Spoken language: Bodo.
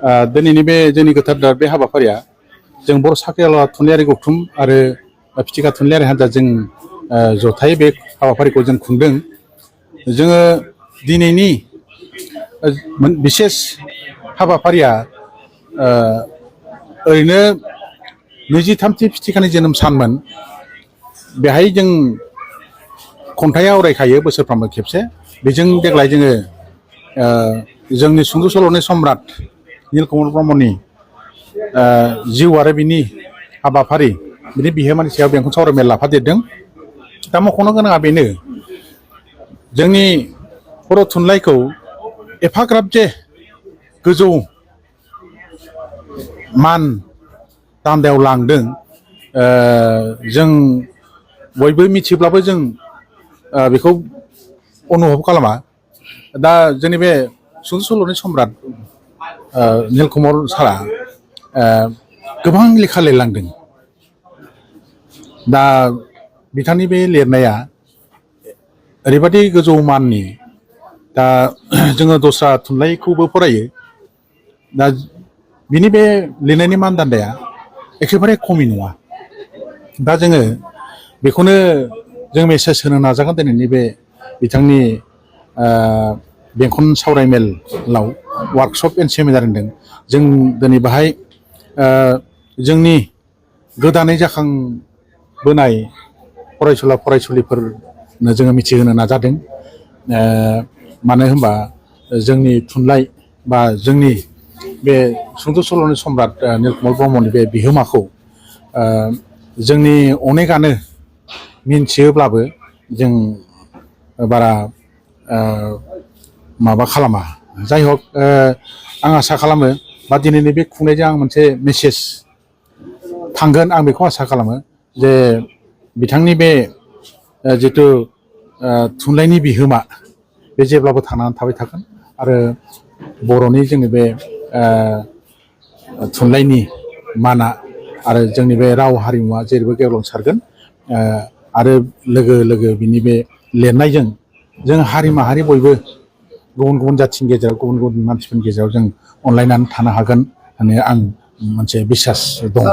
दिनैनि बे जोंनि गोथार बे हाबाफारिया जों बर' साख्रियाला थुनलाइयारि गौथुम आरो फिथिखा थुनलाइयारि हान्जाजों जथायै बे हाबाफारिखौ जों खुंदों। जोङो दिनैनि बिसेस हाबाफारिया ओरैनो 23थि फिथिखानि जोनोम सानमोन। बेहाय जों खन्थाइ आवरायखायो बोसोरफ्रामबो खेबसे। बेजों देग्लाय जोङो जोंनि सुंद' सल'नि सम्राट नीलकमल ब्रह्मनि जिउ आरो बिनि हाबाफारि बिनि बिहोमानि सायाव बेंखन सावरायमेल लाफादेरदों। दा मख'नो गोनाङा बेनो, जोंनि बर' थुनलाइखौ एफाग्राब जे गोजौ मान दान्दायाव लांदों, जों बयबो मिथिब्लाबो जों बेखौ अनुभब खालामा। दा जोंनि बे सुंद' सल'नि सम्राट नीलकमल सारआ गोबां लेखा लिरलांदों। दा बिथांनि बे लिरनाया ओरैबादि गोजौ माननि। दा जोङो दस्रा थुनलाइखौबो फरायो। दा बिनि बे लिरनायनि मानदान्दाया एखेबारे खमि नङा। दा जोङो बेखौनो जों मेसेज होनो नाजागोन दिनैनि बे बिथांनि बेंखन सावरायमेलाव वार्कशप एन्ड सेमिनार होनदों। जों दिनै बाहाय जोंनि गोदानै जाखांबोनाय फरायसुला फरायसुलिफोरनो जोङो मिथिहोनो नाजादों। मानो होनबा जोंनि थुनलाइ बा जोंनि बे सुंद' सल'नि सम्राट नीलकमल ब्रह्मनि बे बिहोमाखौ जोंनि अनेकआनो मिन्थियोब्लाबो जों बारा माबा खालामा। जाय हक, आं आसा खालामो बा दिनैनि बे खुंनायजों आं मोनसे मेसेज थांगोन, आं बेखौ आसा खालामो जे बिथांनि बे जिथु थुनलाइनि बिहोमा बे जेब्लाबो थांनानै थाबाय थागोन आरो बर'नि जोंनि बे थुनलाइनि माना आरो जोंनि बे राव हारिमुवा जेरैबो गेवलांसारगोन। आरो लोगो लोगो बिनि बे लिरनायजों जों हारि माहारि बयबो गुबुन गुबुन जाथिनि गेजेराव गुबुन गुबुन मानसिफोरनि गेजेराव जों अनलायनानै थानो हागोन होननानै आं मोनसे बिसास दं।